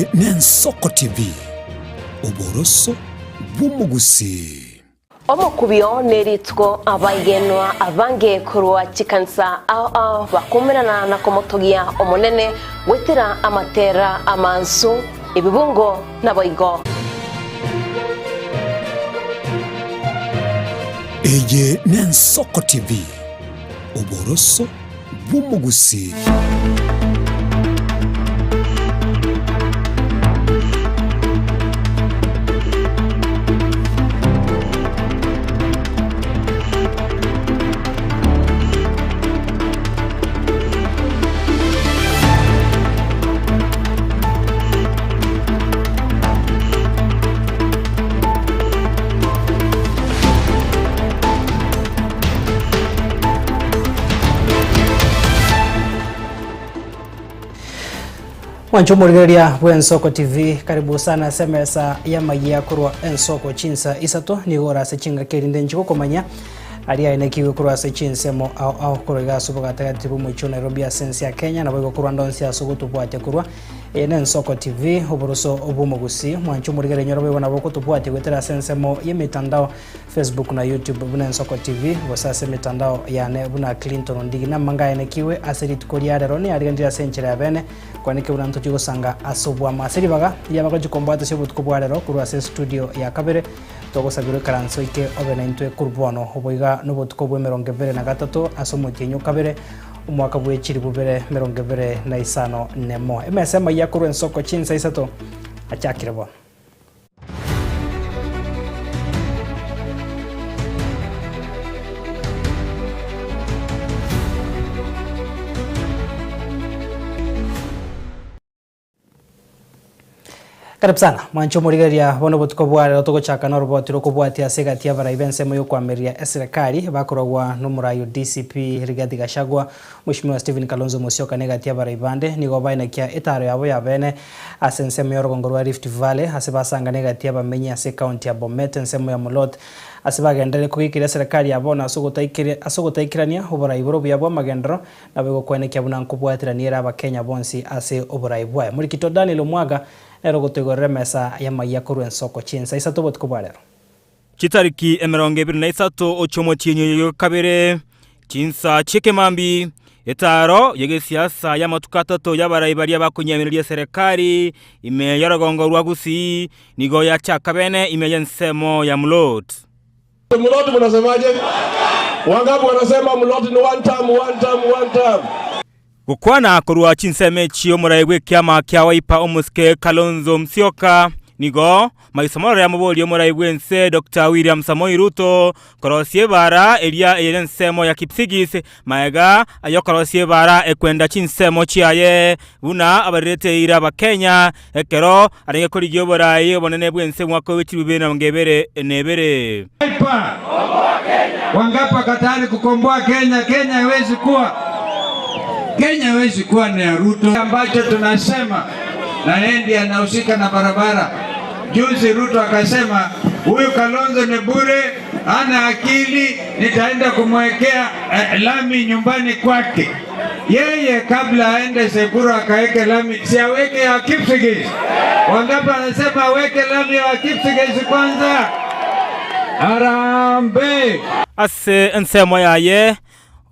Eye n'Ensoko TV, oboroso bw'omogusii. Omokubio nerituko abaigenwa abange korwa chikanisa ao ao bakomerana na komotogia Omonene goetera amatera amansu, ebibungo naboigo. Eye n'Ensoko TV, oboroso bw'omogusii. Mwanche omorigereria bw'Ensoko TV, karibu sana ase emesa y'amayia korwa Ensoko chinsa isato nigo ore ase chingaki erinde inche gokomanya aria aenekigwe korwa ase chinsemo ao ao korwa iga ase obogatagati bw'omochie o Nairobi ase ense ya Kenya naboigo korwa ande onsi ase ogotobwatia korwa Eye n'Ensoko TV, oboroso bw'omogusii. Mwanche omorigereria inyora boigo nabo okotobwatia goetera ase ensemo y'emetandao Facebook na YouTube buna Ensoko TV, gose ase emetandao yane buna Clinton Ondigi. Namang'a aenekigwe ase rituko ria rero niariganire ase enchera ya bene, kwaneke buna ntochie gosanga ase oboamo ase ribaga riabagochia kombwata ase obotuko bwa rero korwa ase estudio ya kabere togosabirwa ekaranso ike obe naintwe korwa bono. Obo iga nobotuko bw'emerongo ebere na gatato ase omotienyi o kabere omwaka bwe chilifu bibere emerongo ebere na isano nemo. Emesa emayia korwa ensoko chinsa isato achakire bono. Karibu sana mwanche omorigereria bono obotuko bwa rero togochaka noroboti rokobwatia ase egati y'abarai b'ensemo y'okoamereria eserekari bakoragwa n'omorai o DCP Rigathi Gachagua Mweshimiwa Stephen Kalonzo Musyoka na egati y'abarai bande nigo baenekia etaaro yabo ya bene ase ensemo y'orogongo rwa Rift Valley ase basangane egati y'abamenyi ase ekaunti ya Bomet ensemo ya Mulot ase bagenderere kogekeria eserekari ya bono ase ase ogotaikerania oborai bore obuya bw'amagenderero Nabo egokwenekia buna nkobwaterania ere Abakenya bonsi ase oborai bwaye. Morikito Daniel Omwaga nere ogotoigorera emesa y'amayia korwa ensoko chinsa isato obotuko bwa rero. Chitariki 23 ochia omotienyi oyo kabere, chinsa chi'ekemambi, etaaro y'egesiasa y'amatuko atato y'abarai baria bakonyiamireria eserekari ime y'orogongo rwa Gusii nigo yachaka bene ime y'ensemo ya Mulot. Mloti mnasemaje? Wangapi wanasema Mloti ni one term, one term, one term? Gokwana korwa chinsemo echi omorai bw'ekiama kia Wiper omosike Kalonzo Musyoka nigo maiso marore amoborie omorai bw'ense Doctor William Samoei Ruto korosia ebara eria ere ensemo ya Kipsigis maega ayokorosia ebara ekwenda chinsemo chiaye buna abarerete eira abakenya Ekero arenge korigia oboraai obonene bw'ense omwaka o chilifu bibere na emerongo ebere na ebere. Wiper. Wangapi wako tayari kukomboa Kenya? Kenya haiwezi kuwa Kenya haiwezi kuwa ni ya Ruto. Ambacho tunasema na yeye ndiye anahusika na barabara. Juzi Ruto akasema huyu Kalonzo ni bure, hana akili, nitaenda kumwekea eh, lami nyumbani kwake. Yeye kabla aende Sekuru akaweke lami, si aweke ya Kipsigis? Wangapi anasema aweke lami ya Kipsigis kwanza? Harambee! Ase ensemo yaye,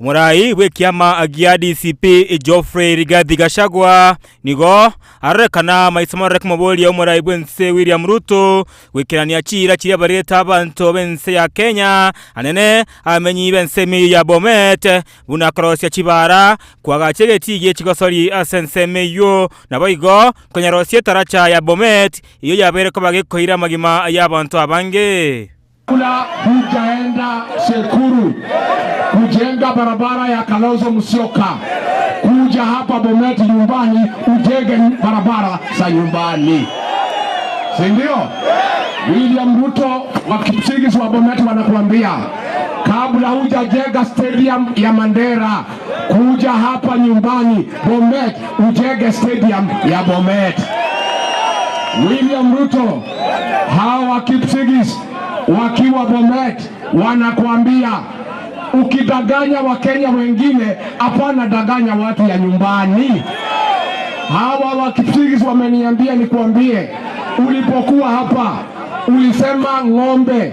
omorai bw'ekiama gia DCP Geoffrey Rigathi Gachagua nigo arorekana maiso marore komoboria omorai bw'ense William Ruto Goikerania chiira chiria barete abanto b'ense ya Kenya, anene abamenyi b'ensemo eyio ya Bomet, buna korosia chibara, koagacha egetii gie chigosori ase ensemo eyio, naboigo konyarosia etaracha ya Bomet, eyio yabeire koba gekoira amagima y'abanto abange. Kabla hujaenda Sekuru kujenga barabara ya Kalonzo Musyoka, kuja hapa Bomet nyumbani ujenge barabara za nyumbani, si ndio? William Ruto wa Kipsigis wa Bomet wanakuambia kabla hujajenga stadium ya Mandera, kuja hapa nyumbani Bomet ujenge stadium ya Bomet. William Ruto, hawa Kipsigis wakiwa Bomet wanakuambia ukidanganya Wakenya wengine, hapana danganya watu ya nyumbani. Hawa wa Kipsigis wameniambia nikuambie, ulipokuwa hapa ulisema ng'ombe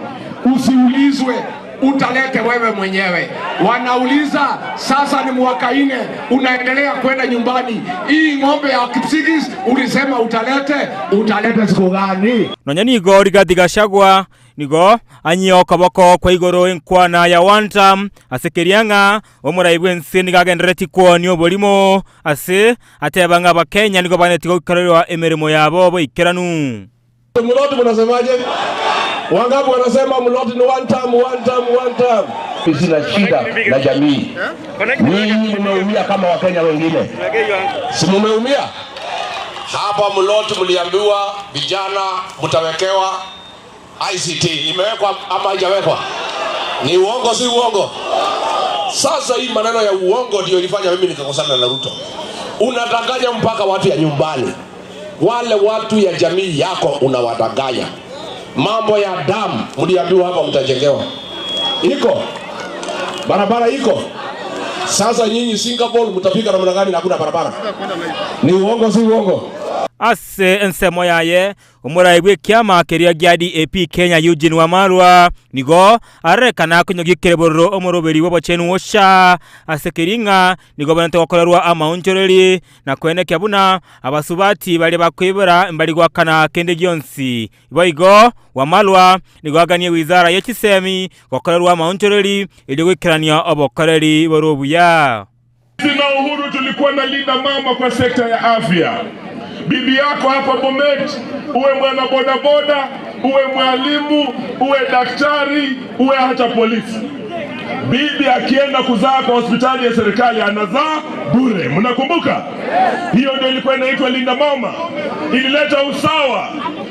usiulizwe utalete wewe mwenyewe. Wanauliza sasa ni mwaka ine unaendelea kwenda nyumbani, hii ng'ombe ya Kipsigis ulisema utalete, utalete siku gani? Nonya nigo Rigathi Gachagua nigo anyia okoboko kwa igoro enkwana ya one term ase keria ng'a omorai bw'ense nigo agenderetie kwonia oborimo ase ateba ng'a abakenya nigo baganeti goikererwa emeremo yabo boikeranu. Mloti mnasemaje? Wangapi wanasema Mloti ni one term, one term, one term? Sina shida na jamii. Ninyi mmeumia kama Wakenya wengine, si mmeumia? Hapa Mloti mliambiwa vijana mtawekewa ICT, imewekwa ama haijawekwa? Ni uongo, si uongo? Sasa hii maneno ya uongo ndio ilifanya mimi nikakosana na Ruto. Unadanganya mpaka watu ya nyumbani, wale watu ya jamii yako unawadanganya. Mambo ya damu mliambiwa hapa mtajengewa, iko barabara iko. Sasa nyinyi Singapore mtafika namna gani na hakuna barabara? Ni uongo, si uongo? Ase ensemo yaye, omorai bw'ekiama keria gia DAP Kenya Eugene Wamalwa nigo arorekana konyogia ekereborero omoroberi bw'obochenu o SHA ase keria ng'a nigo obonerete gokorerwa amaonchoreri na koenekia buna abasubati baria bakoibora mbari goakana kende gionsi. Boigo Wamalwa nigo aganie wizara ye chisemi gokorerwa amaonchoreri erio goikerania obokoreri bore obuya. Sisi na Uhuru tulikuwa na linda mama kwa sekta ya afya. Bibi yako hapa Bomet, uwe mwana bodaboda, uwe mwalimu, uwe daktari, uwe hata polisi, bibi akienda kuzaa kwa hospitali ya serikali anazaa bure. Mnakumbuka? Hiyo ndio ilikuwa inaitwa linda mama, ilileta usawa.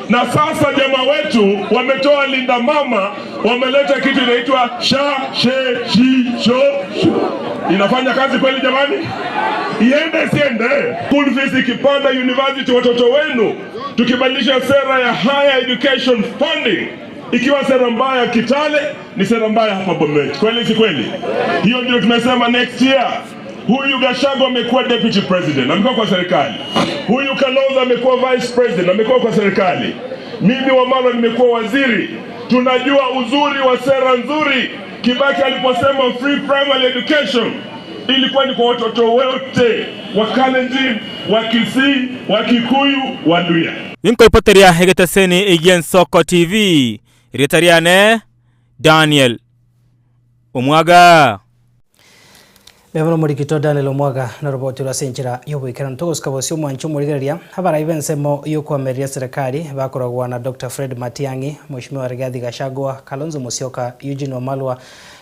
Na sasa jamaa wetu wametoa linda mama, wameleta kitu inaitwa sha she shi sho shu. Inafanya kazi kweli jamani? Iende siende? School fees ikipanda university, watoto wenu, tukibadilisha sera ya higher education funding ikiwa sera mbaya Kitale ni sera mbaya hapa Bomet, kweli si kweli? Hiyo ndio tumesema next year. Huyu Gachagua amekuwa deputy president, amekuwa kwa serikali. Huyu Kalonzo amekuwa vice president, amekuwa kwa serikali. Mimi Wamalwa nimekuwa waziri. Tunajua uzuri wa sera nzuri. Kibaki aliposema free primary education ilikuwa ni kwa watoto wote wa Kalenjin, wa Kisii, wa Kikuyu, wa Luhya. Inkoipoteria egeteseni gi'Ensoko TV, erieta riane Daniel Omwaga. Mbuya mono Omorikito Daniel Omwaga noroboti rwa ase enchera y'oboikeranu. Togosika bosio omwanche omorigereria abarai b'ensemo y'okoamereria serikali bakoragwa na Doctor Fred Matiang'i, Mweshimiwa Rigathi Gachagua, Kalonzo Musyoka, Eugene Wamalwa,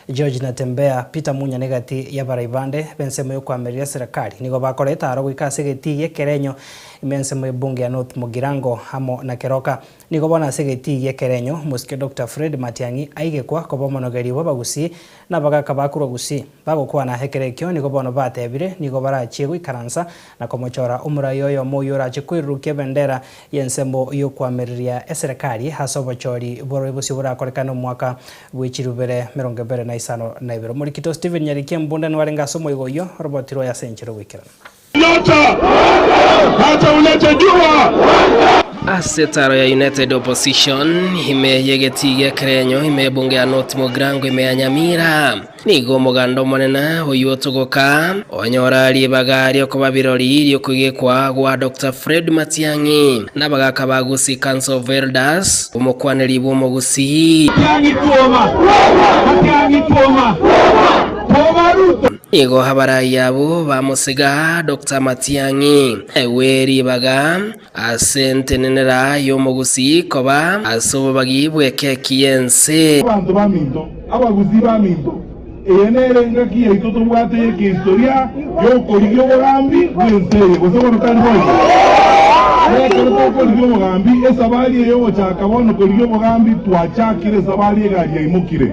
George Natembeya, Peter Munya negati y'abarai bande b'ensemo y'okoamereria serikali nigo bakoreta aro goika ase egetii gi'ekerenyo ime ensemo y'ebunge ya North Mugirango amo na Keroka. Nigo bono ase egetii gi'ekerenyo omosike Doctor Fred Matiang'i aigekwa koba omonogeri bw'abagusii na abagaka ba korwa Gusii. Bagokwana ekero ekio nigo bono batebire nigo barachie goikaransa na komochora omorai oyomo oyio orache koirurukia ebendera y'ensemo y'okoamereria eserekari ase obochori borobio bosio borakorekane omwaka bwe chirubere 2052. Omorikito Stephen Nyarikia Mbunda nigo arenge ase omoigo oyio oroboti rwaye ase enchera ogoikerana. Nyota hata ulete jua. Ase etaro ya United Opposition ime y'egetii gia Kerenyo, ime y'ebunge ya North Mugirango, ime ya Nyamira, nigo omoganda omonene oyio otogoka onyora ribaga riokoba birori riokoigekwa gwa Doctor Fred Matiang'i na abagaka ba Gusii Council of Elders, omokwaneri bw'omogusii. Nigo abarai abwo bamosiga Doctor Matiang'i aegwe ribaga ase entenenera y'omogusii koba ase obobagi bw'ekeki y'ense. Abanto baminto, abagusii baminto, eye nere engaki yaito tobwate y'ekehistoria y'okorigia obogambi bw'ense eye, gose bono tari boigo? Nekero tokorigia obogambi, esabari eye y'ogochaka bono korigia obogambi, twachakire esabari egari yaimokire.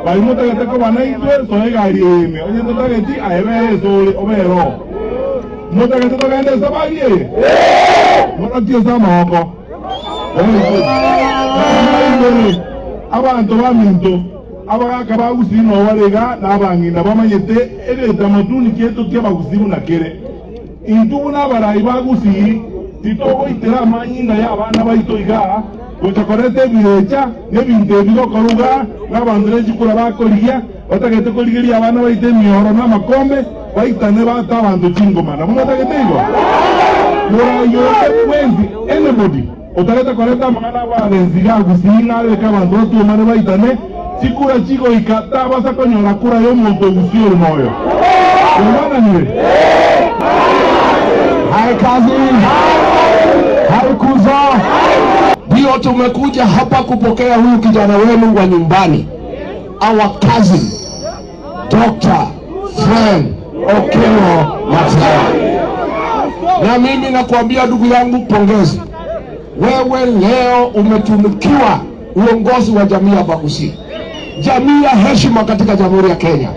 Baria motagete koba naintwe, soa egari eye ime, onye totageti, aye bera esore, obere oo. Motagete togende esabari eye? Morotie ase amaboko. Very good. Naende abanto baminto, abagaaka ba Gusii nobare iga, na abang'ina bamanyete egetamaduni kiaito ki'Abagusii buna kere. Intwe buna abarai ba Gusii titogoitera amanyinga y'abana baito igaa gocha koreta ebirecha na ebinto ebi gokorwa igaa nabanto ne chikura bakorigia, batagete korigeria abana baito emioro na amakombe, baitane bate abanto chingoma. Nabo motagete igo? Morai onde bwensi, anybody, otagete koreta amang'ana abarensi igaa Gusii ng'a areke abanto batuomane baitane, chikura chigoika tabasa konyora kura y'omonto o Gusii ore moyo. Mwamananire? Hai kazi, hai kuzo. Ndio tumekuja hapa kupokea huyu kijana wenu wa nyumbani, our cousin Dr. Fred Okengo Matiang'i. Na mimi nakuambia ndugu yangu, pongezi wewe, leo umetunukiwa uongozi wa jamii ya Bagusi, jamii ya heshima katika Jamhuri ya Kenya.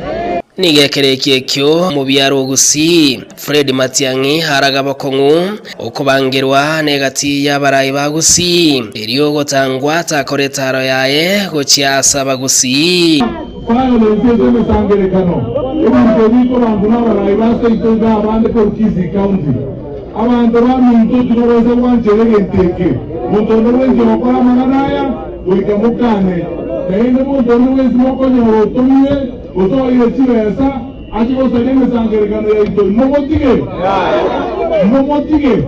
Nigo ekerekia ekio omobiaro o Gusii, Fred Matiang'i araga bokong'u okobangerwa negati y'abarai ba Gusii, erio ogotangwa takora etaaro yaye gochia ase Abagusii. Violence ase emesangerekano, ebinto ebi bikobangu nabarai ba seito iga abande korwa Kisii County. Abanto baminto timobaisa gwanchera egento eke. Monto onde bwensi ogokora amang'ana aya, goika mokane. Naende monto onde bwensi mokonyora otomire, gose oeire chibesa, ache gosaria emesangererekano yaito, imomotige? Imomotige?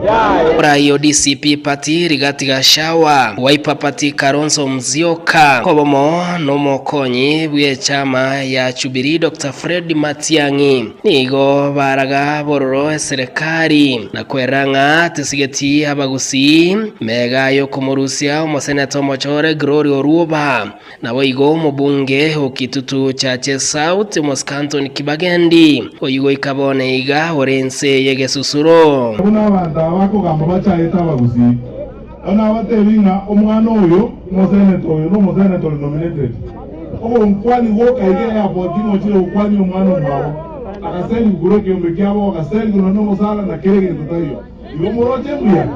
Omorai o DCP Party Rigathi Gachagua, Wiper Party Kalonzo Musyoka, kobomo nomokonyi bw'echama ya Jubilee Doctor Fred Matiang'i nigo baraga bororo eserekari na kwerera ng'a tesigeti abagusii mega yokomorusia omoseneta omochore Gloria Orwoba. Naboigo omobunge o Kitutu Chache South, Omosike Anthony Kibagendi, oyio goika bono iga ore inse y'egesusuro. Buna abanto aba bakogamba bachayete abagusii, nabo nabatebi ng'a omwana oyo omoseneta oyo nomoseneta ore nominated. Ogonkwani gwoka iga airport ng'a ochire gokwania omwana omwabo, agaserigwa korwa ekeombe kiabo, agaserigwa nonya nomosara na kera egento taiyo. Igo moroche mbuya?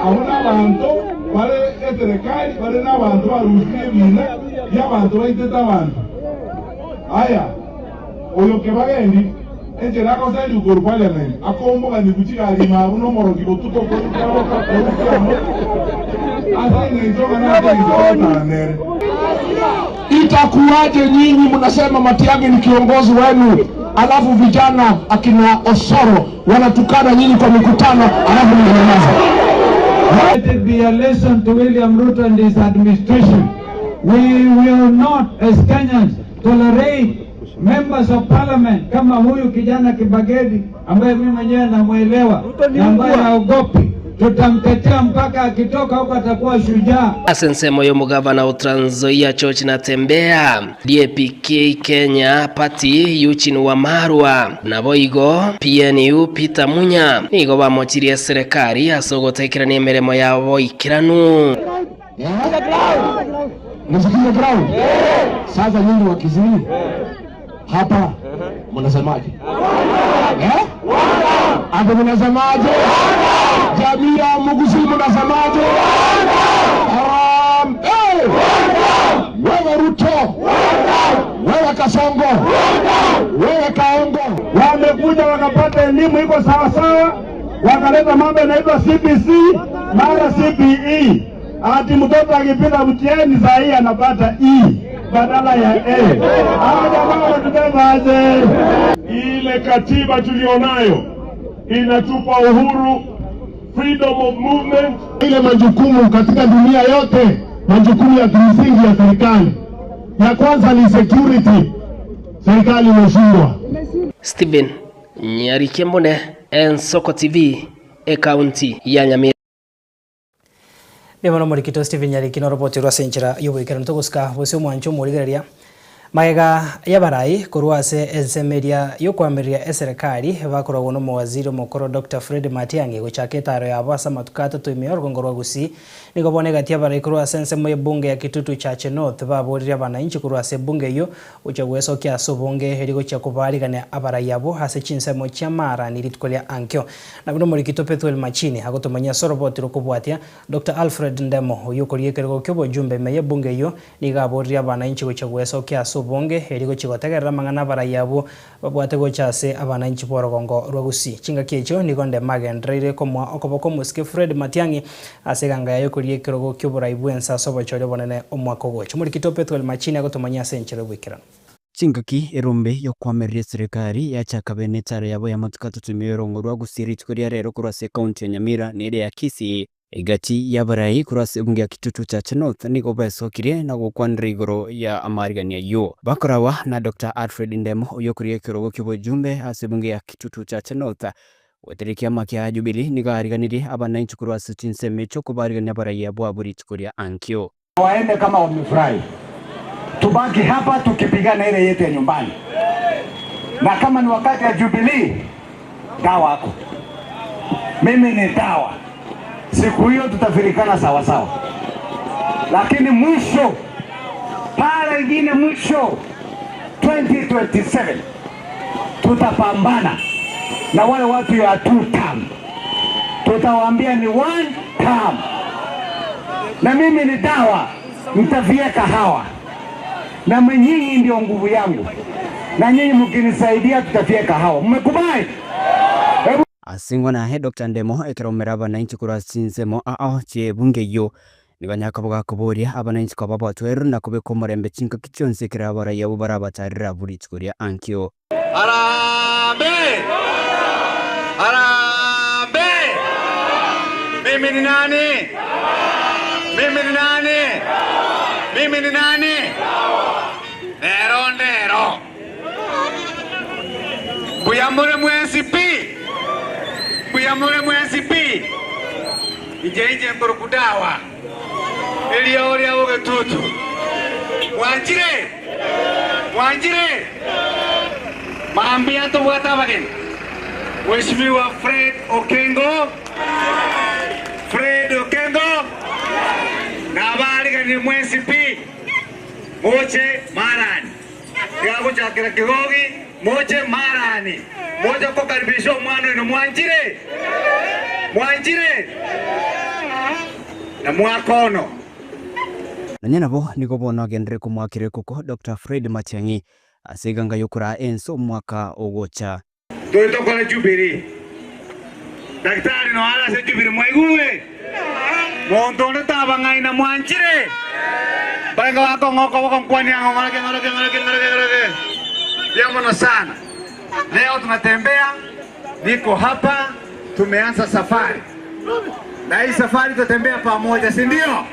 Abwo nabanto bare eserekari bare nabanto barusirie ebiina bi'abanto baitete abanto. Aya, oyo kebagendi, enchera agoserigwa korwa parliament, akomboganigwa chigari ime abwo nomorogi botuko korwa kiamo, ase engencho ng'a nase engencho bagotara nere. Itakuwaje nyinyi mnasema Matiang'i ni kiongozi wenu, alafu vijana akina Osoro wanatukana nyinyi kwa mikutano, alafu mnanyamaza? Let it be a lesson to William Ruto and his administration. We will not as Kenyans tolerate members of parliament kama huyu kijana Kibagedi ambaye mimi mwenyewe namwelewa na ambaye haogopi. Tutamtetea mpaka akitoka huko atakuwa shujaa. Ase ensemo y'omogavana o Trans Nzoia George Natembeya, DAP-K Kenya Party Eugene Wamalwa, naboigo PNU Peter Munya nigo bamochirie eserekari ase ogotekerania emeremo yabo boikeranu. Nisikize ground. Sasa nyinyi wa Kisii hapa mnasemaje? Eh? Hapo mnasemaje? Jamii ya Mugusii mnasemaje? Harambee! Wewe Ruto, wewe Kasongo, wewe Kaongo. Wamekuja wakapata elimu iko sawa sawa, wakaleta mambo yanaitwa CBC mara CBE, ati mtoto akipita mtihani saa hii anapata E badala ya A. Hawa jamaa wanatubeba aje? Ile katiba tulionayo inatupa uhuru, freedom of movement. Ile majukumu katika dunia yote, majukumu ya kimsingi ya serikali, ya kwanza ni security. Serikali imeshindwa. Stephen Nyarikembone, Ensoko TV, ekaunti ya Nyamira. Mbuya mono omorikito Stephen Nyariki noroboti rwa ase enchera y'oboikeranu togosika bosio omwancho omorigereria magega y'abarai korwa ase ensemo eria y'okoamereria eserekari bakoragwa n'omowaziri omokoro Doctor Fred Matiang'i gochaka etaaro yabo ase amatuko atato ime y'orogongo rwa Gusii Nigo bono egati y'abarai korwa ase ensemo y'ebunge ya Kitutu Chache North baboririe abanainchi korwa ase ebunge eyio gochia gwesokia ase obonge erio gochia kobaarigania abarai abwo ase chinsemo chi'amaarani rituko ria ankio. Na buna omorikito Pethuel Machini agotomanyia ase oroboti rokobwatia, Doctor Alfred Ndemo oyio okoria ekerogo ki'obojumbe ime y'ebunge eyio nigo aboririe abanainchi gochia gwesokia ase. obonge erio gochia gotegerera amang'ana abarai abwo babwate gocha ase abananchi b'orogongo rwa Gusii. Chingaki echio nigo Ndemo agendereire komoa okoboko omosike Fred Matiang'i ase eganga yaye okoria ekerogo ki'oborai bw'ense ase obochori obonene omwaka ogocha. Omorikito o Pethuel Machini agotomanyia ase enchera y'oboikeranu. Chingaki erombe y'okoamereria eserekari yachaka bene etaro yabo y'amatuko atato ime y'orongo rwa Gusii rituko ria rero korwa ase ekaunti ya Nyamira na eria ya Kisii. Egati y'abarai korwa ase ebunge ya Kitutu Chache North nigo besokirie na gokwanera igoro ya amaarigani ayio. Bakoragwa na Doctor Alfred Ndemo oyio okoria ekerogo ki'obojumbe ase ebunge ya Kitutu Chache North. Goetera ekiama kia Jubilee nigo aariganirie abananchi korwa ase chinsemo echio kobaarigania abarai abwo abwo rituko ria ankio. Waende kama wamefurahi, tubaki hapa tukipigana ile yetu ya nyumbani, na kama ni wakati ya Jubilee, dawa ako mimi ni dawa. Siku hiyo tutafirikana sawa sawa, lakini mwisho pale ingine mwisho 2027 tutapambana na wale watu ya two term, tutawaambia ni one term na mimi ni dawa, mtavieka hawa na nyinyi ndio nguvu yangu, na nyinyi mkinisaidia tutavieka hawa. Mmekubali? Hebu Ase ing'ana aye Doctor Ndemo ekeromera abananchi korwa ase chinsemo ao chi'ebunge eyio, nigo nyakaboga koboria abananchi koba abatweru na kobeka omorembe chingaki chionsi ekero abarai abwo barabatarere abwo rituko ria ankio. Harambee! Harambee! Mimi ni nani? Mimi ni nani? Mimi ni nani? Nero ndero. Mbuya more mwensi pi. Mbuya more mwensi pi. Inche inche nkoroku dawa. Eriogo ria bogetutu. Mwanchire? Mwanchire? Mambia ntobwate abageni. Mheshimiwa Fred Okengo, Fred Okengo, nabariganirie mwensi pi, moche marani. Tiga gochakera Kigogi, moche marani. Moche kokaribisha omwana oino mwanchire? Mwanchire? Na mwaka ono. Nonya nabo nigo bono agenderere komoakera ekoko Doctor Fred Matiang'i ase eganga y'okoraa ense omwaka ogocha. Tore tokore Jubilee. Daktari noyo are ase Jubilee mwaigure? Monto onde tabang'aina mwanchire? Barenge bakong'a okoboko nkwania ng'a ng'oroke ng'oroke ng'oroke ng'oroke ng'oroke. Mbuya mono sana. Leo tunatembea, niko hapa, tumeanza safari. Na hii safari tutatembea pamoja, si ndio?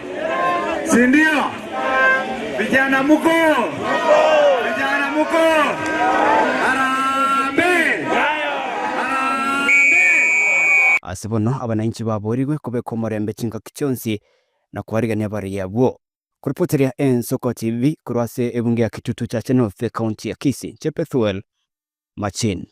Si ndio? Vijana muko? Vijana muko? Harambee! Ase bono abananchi baboorigwe kobeka omorembe chingaki chionsi na koarigania abaria abwo. Koripoteria Ensoko TV korwa ase ebunge ya Kitutu Chache North ekaunti ya Kisii, inche Bethuel Machin.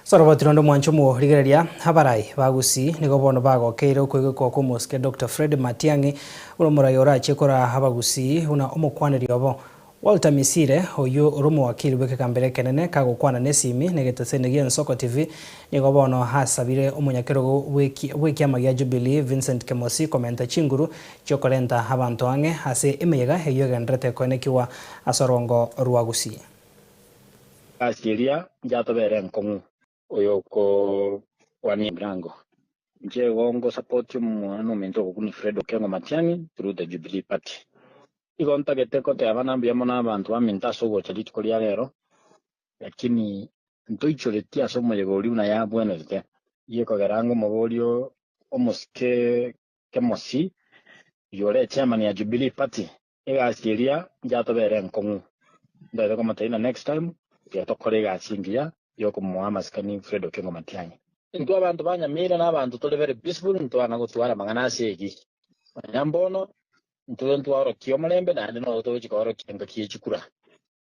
Soroboti ronde omwancho omorigereria abarai ba Gusii nigo bono bagokeire okoigwekwa kw'omosike Doctor Fred Matiang'i buna omorai orachie koraa abagusii buna omokwaneri obo Walter Misire oyio ore omowakili bw'ekegambero ekenene kagokwana nesimi negeteseni gi'Ensoko TV nigo bono asabire omonyakerogo bw'ekiama gia Jubilee Vincent Kemosi komenta chinguru chiokorenta abanto ang'e ase emeyega eyio egenderete koenekigwa ase orongo rwa Gusii. Egasi eria yatobera enkong'u. Oyokwania emerango. Inche igo ngosupport omwana ominto ogokwa ni Fred Okengo Matiang'i through the Jubilee Party. Igo ntagete koteba na mbuya mono abanto baminto ase ogocha rituko ria rero, lakini ntoichoreti ase omoyega oria buna yabwenerete. Gekogera ngomoborie omosike Kemosi, oyore echairman ya Jubilee Party, Egasi eria yatobera enkong'u. Ntaete komotebia ng'a next time tiga tokore egasi engiya yokomoa amasikani Fred Okengo Matiang'i. Intwe abanto ba Nyamira na abanto tore very peaceful ntwana gotwara amang'ana ase egi. Nonya mbono intwe ntwaorokia omorembe naende noro togochia koorokia engaki ye chikura.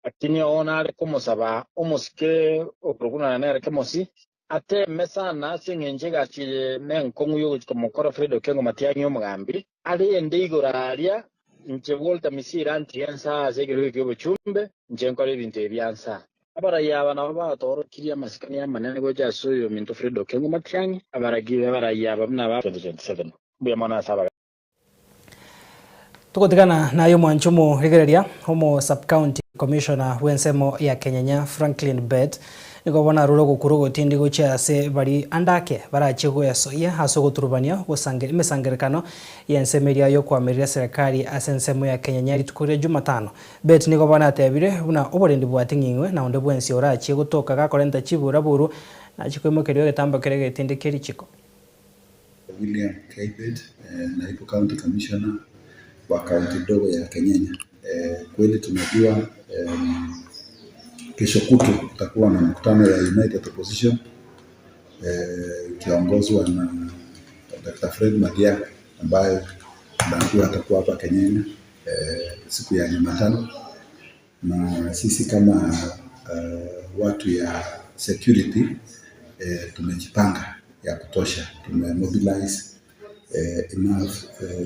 Lakini oo nare komosaba omosike okorokwa nonya nere Kemosi Ateeme sana ase engencho egasi eye nenkong'u y'ogochia komokora Fred Okengo Matiang'i omogambi, arende igoro aaria, inche Walter Misira ntige nsaa ase ekerogo ki'obochumbe, inche nkore ebinto ebi bia nsaa. Abarai aba nabo batoorokirie amasikani amanene gocha ase oyominto Fred Okengo Matiang'i, abaragi b'abarai aba buna aba 2027. Mbuya mono ase abagambi. Togotigana naye omwanchi omorigereria, omo Sub-County Commissioner bw'ensemo ya Kenyenya Franklin Bett nigo bono arure ogokura ogotindi gochia ase bari ande ake barachie goesoyia ase ogoturubania emesangerekano y'ensemo eria y'okoamerera eserekari ase ensemo ya Kenyenya rituko ria Jumatano. Bett nigo bono atebire buna oborendi bwating'ing'we na onde bwensi orachie gotoka gakorenta chiburaburu nachie koimokerigwa egetambo keria egetindi kie richiko. William Kibet, naibu county commissioner wa kaunti ndogo ya Kenyenya. Kweli tunajua kesho kutwa kutakuwa na mkutano ya United Opposition ikiongozwa na Dr. Fred Matiang'i ambaye tunaambiwa atakuwa hapa Kenyenya siku ya Jumatano, na sisi kama watu ya security tumejipanga ya kutosha, tumemobilize enough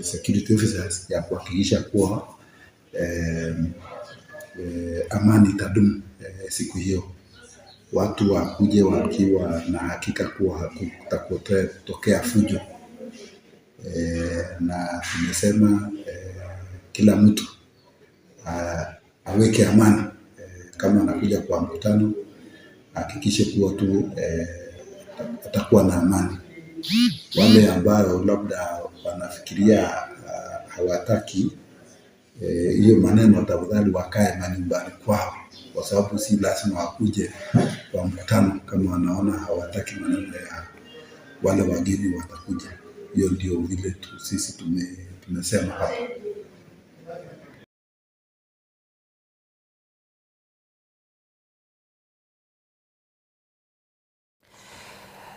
security officers ya kuhakikisha kuwa amani itadumu siku hiyo. Watu wakuje wakiwa na hakika kuwa hakutatokea fujo na tumesema kila mtu aweke amani kama anakuja kwa mkutano hakikishe kuwa tu atakuwa na amani. Wale ambao labda wanafikiria hawataki hiyo maneno, tafadhali wakae manyumbani kwao, kwa sababu si lazima wakuje kwa mkutano kama wanaona hawataki maneno ya wale wageni watakuja. Hiyo ndio vile tu sisi tumesema hapa.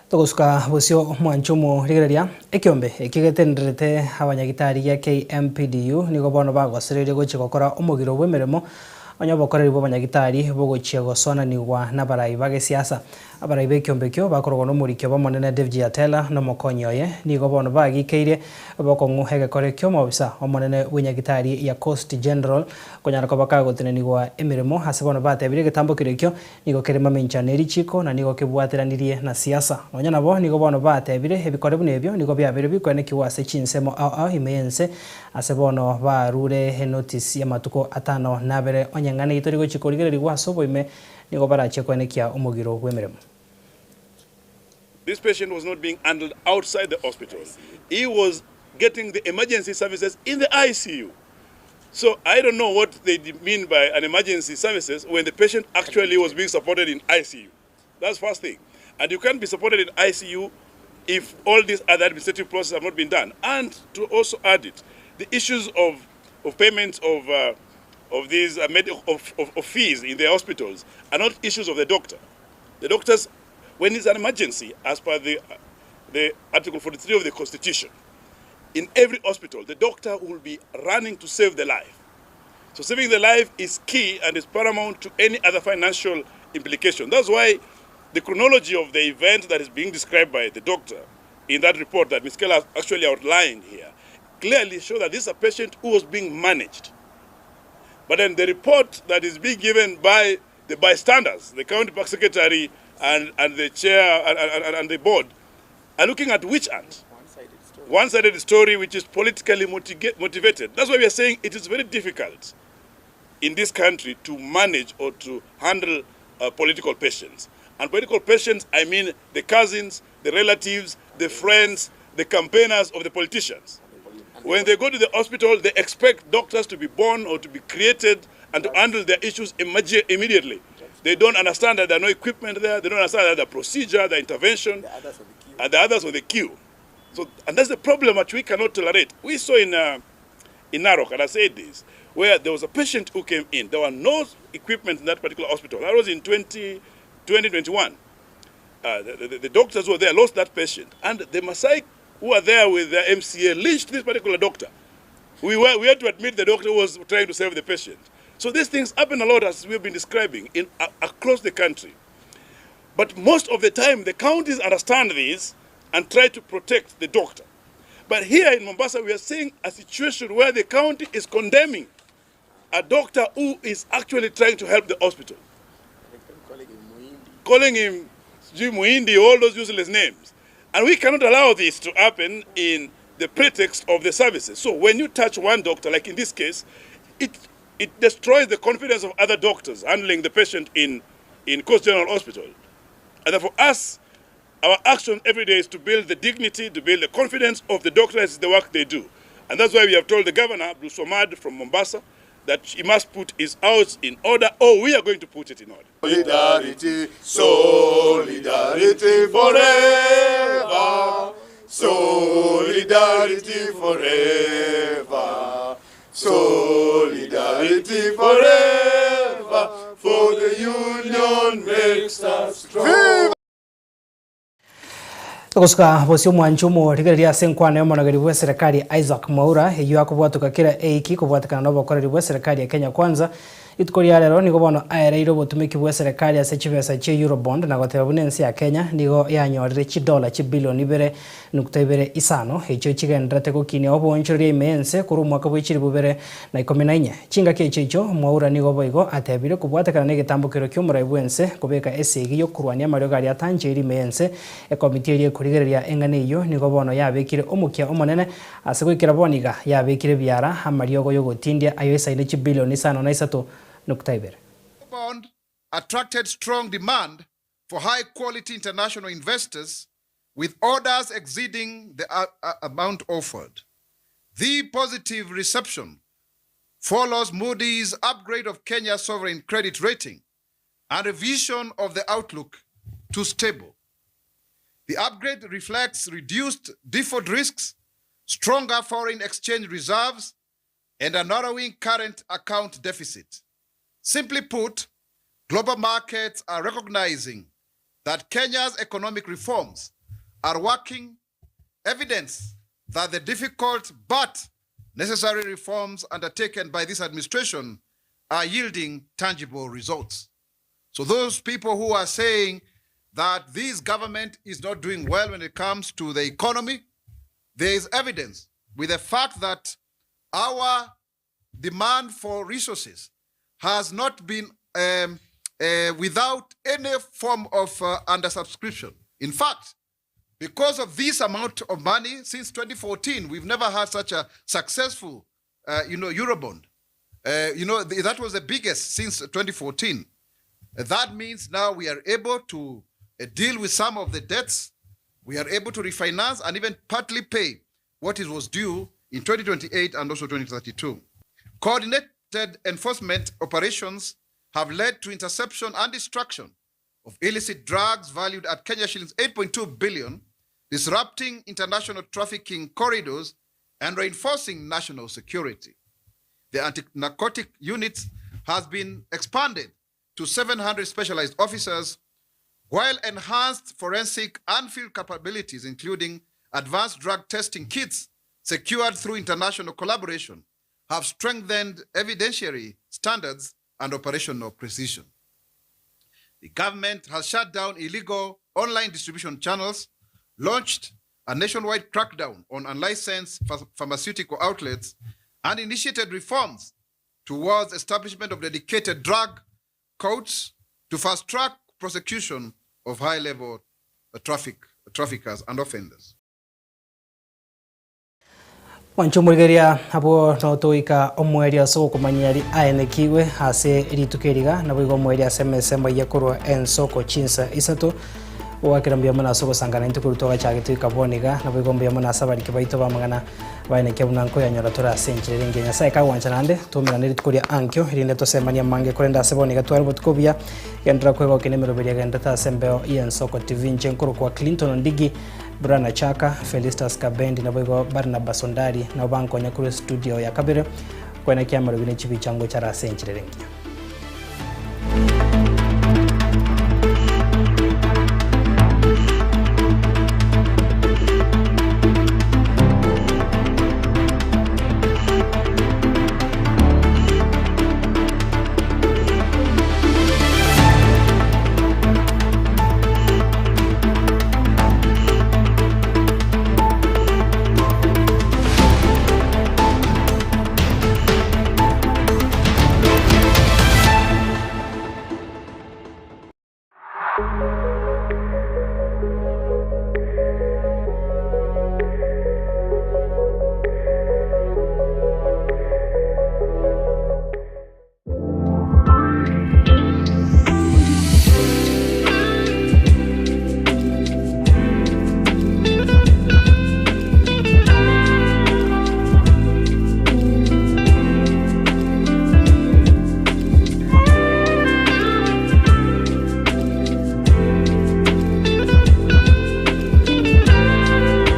Togosuka bosio omwancho omorigereria ekiombe ekio getenderete abanyagitari gia KMPDU nigo bono bagosereire gochia gokora omogiro bwa emeremo onye obokoreri bwa abanyagitari bogochia gosonanigwa na abarai ba gesiasa. Abarai ba ekiombe ekio bakorogwa na omorikio bwa Davji Atela na omokonyi oye nigo bono bagikeire bokong'u egekore ekio omobisa omonene bwa enyagitari ya Coast General konyara koba kagotenenigwa emeremo ase bono batebire egetambo kere ekio nigo kere mamenchano erichiko na nigo kebwateranirie na siasa. Nonya nabo nigo bono batebire ebikore buna ebio nigo biabere bikoenekiwa ase chinsemo ao ao ime ense ase bono barure enotice ya matuko atano nabere onyeng'ana itori gochia korigererigwa ase oboime nigo barachie koenekia omogiro bwa emeremo. This patient was not being handled outside the hospital. He was getting the emergency services in the ICU. So I don't know what they mean by an emergency services when the patient actually was being supported in ICU. That's first thing. And you can't be supported in ICU if all these other administrative processes have not been done. And to also add it, the issues of payments of these of fees in the hospitals are not issues of the doctor. The doctors, when it's an emergency, as per the Article 43 of the Constitution, in every hospital, the doctor will be running to save the life. So saving the life is key and is paramount to any other financial implication. That's why the chronology of the event that is being described by the doctor in that report that Ms. Keller actually outlined here clearly shows that this is a patient who was being managed. But then the report that is being given by the bystanders, the county park secretary and the chair and the board, are looking at which end? One-sided story which is politically motivated. That's why we are saying it is very difficult in this country to manage or to handle political patients. And political patients, I mean the cousins, the relatives, the friends, the campaigners of the politicians. When they go to the hospital, they expect doctors to be born or to be created and to handle their issues immediately. They don't understand that there are no equipment there. They don't understand that the procedure, the intervention, and the others on the queue. So, and that's the problem which we cannot tolerate. We saw in Narok, and I said this, where there was a patient who came in. There were no equipment in that particular hospital. That was in 2021. The doctors who were there lost that patient. And the Maasai who were there with their MCA lynched this particular doctor. We had to admit the doctor was trying to save the patient. So these things happen a lot, as we've been describing, across the country. But most of the time, the counties understand this and try to protect the doctor. But here in Mombasa, we are seeing a situation where the county is condemning a doctor who is actually trying to help the hospital. Calling him Muhindi, all those useless names. And we cannot allow this to happen in the pretext of the services. So when you touch one doctor, like in this case, it, it destroys the confidence of other doctors handling the patient in, in Coast General Hospital. And therefore us, our action every day is to build the dignity, to build the confidence of the doctors in the work they do. And that's why we have told the governor, Abdulswamad from Mombasa, that he must put his house in order or we are going to put it in order. Solidarity, solidarity forever. Solidarity forever. Solidarity forever. For the union makes us strong. Gosuka bosio omwanchi omorigereria ase enkwano y'omonogeri bw'eserekari Isaac Mwaura eyio akobwatoka kera eiki kobwatekana n'obokoreri bw'eserekari ya Kenya Kwanza Rituko ria rero nigo bono aereire obotumiki bw'eserekari ase chibesa chia Eurobond na goteba buna ense ya Kenya nigo yanyorire chidola chibilioni ibere nukta ibere isano echio chigendererete gokinia oboonchoreria ime y'ense korwa omwaka bwe chilifu ibere na ikomi na inye. Chingaki echio echio Mwaura nigo boigo atebire kobwatekana negetambokero ki'omorai bw'ense kobeka esegi y'okorwania amariogo aria atancheiri ime y'ense. Ekomiti eria ekorigereria eng'ana eyio nigo bono yabekire omokia omonene Ase goikera bono iga, yabekire ebiara amariogo y'ogotindia ayo esaine chibilioni isano na isato nukta ibere. Bond attracted strong demand for high quality international investors with orders exceeding the amount offered. The positive reception follows Moody's upgrade of Kenya's sovereign credit rating and revision of the outlook to stable. The upgrade reflects reduced default risks, stronger foreign exchange reserves, and a narrowing current account deficit. Simply put, global markets are recognizing that Kenya's economic reforms are working, evidence that the difficult but necessary reforms undertaken by this administration are yielding tangible results. So those people who are saying that this government is not doing well when it comes to the economy, there is evidence with the fact that our demand for resources has not been um, uh, without any form of uh, undersubscription. In fact, because of this amount of money, since 2014, we've never had such a successful, uh, you know, Eurobond. Uh, you know, th that was the biggest since 2014. That means now we are able to uh, deal with some of the debts. We are able to refinance and even partly pay what is was due in 2028 and also 2032. Coordinated enforcement operations have led to interception and destruction of illicit drugs valued at Kenya shillings 8.2 billion, disrupting international trafficking corridors and reinforcing national security. The anti-narcotic units has been expanded to 700 specialized officers, while enhanced forensic and field capabilities, including advanced drug testing kits secured through international collaboration, have strengthened evidentiary standards and operational precision. The government has shut down illegal online distribution channels, launched a nationwide crackdown on unlicensed pharmaceutical outlets, and initiated reforms towards establishment of dedicated drug courts to fast-track prosecution of high-level uh, traffic, traffickers and offenders. Mwanche omorigereria abwo notoika omoerio ase ogokomanyia ri aenekigwe ase rituko eriga, naboigo omoerio ase emesembo eyia korwa ensoko chinsa isato. Goakera mbuya mono ase ogosangana intwe korwa twagachagete goika bono iga, naboigo mbuya mono ase abariki baito b'amang'ana baenekia buna nkoyanyora tore ase enchera ere engiya. Nyasae kagwancha naende, toumerane rituko ria ankio, erinde tosemanie amange, korende ase bono iga tware obotuko obuya, genderera kwegokia nemeroberio egenderete ase embeo y'Ensoko TV. Inche nkorokwa Clinton Ondigi. Brana Chaka, Felistus Kabendi naboigo Barnabas Ondari nabo bankonya korwa estudio ya kabere koenekia amarobi ne chibicha ngochare ase enchera ere engiya.